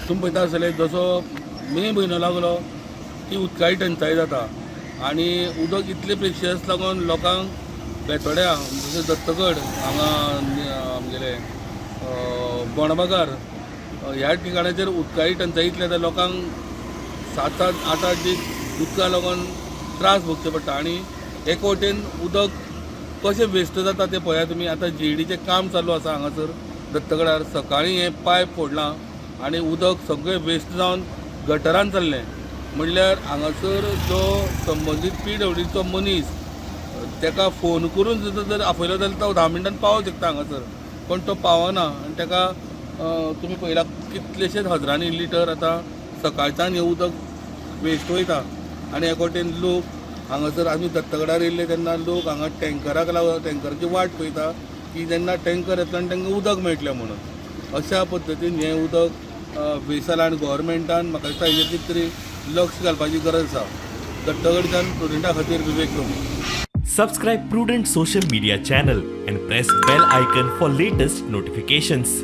तुमी पळयता आसतले, जसो मे म्हयनो लागलो की उदकाची टंचाई जाता आनी उदक इतलें प्रेशियस लागून लोकांक बेतोड्या, जशें दत्तगड हांगा, आमगेले बोंडबागार ह्या ठिकाणाचेर उदकाची टंचाई इतली जाता, लोकांक सात सात आठ आठ दीस उदका लागून त्रास भोगचे पडटा. आनी एक वटेन उदक कशें वेस्ट जाता तें पळयात तुमी. आतां जीईडीचें काम चालू आसा हांगासर दत्तगडार. सकाळीं हें पायप फोडलां आनी उदक सगळें वेस्ट जावन गटरान चल्लें. म्हणल्यार हांगासर जो संबंदीत पीडब्ल्यूडीचो मनीस, ताका फोन करून सुद्दां जर आपयलो जाल्यार तो 10 मिनटान पावोंक शकता हांगासर, पण तो पावना. आनी ताका तुमी पळयला, कितलेशेच हजारांनी लिटर आतां सकाळच्यान हें उदक वेस्ट वयता. आनी एक वटेन लोक हांगासर, आमी दत्तगडार येयल्ले तेन्ना लोक हांगा टँकराक लागून टँकराची वाट पळयता की जेन्ना टँकर येतलो आनी तांकां उदक मेळटलें म्हणून. अशा पद्दतीन हें उदक वेस्ट जालां आनी गोवोरमेंटान म्हाका दिसता हेजेर कितें तरी लक्ष घालपाची गरज आसा. दत्तगडच्यान प्रुडंटा खातीर विवेक Prabhu. Subscribe Prudent Social Media channel and press bell icon for latest notifications.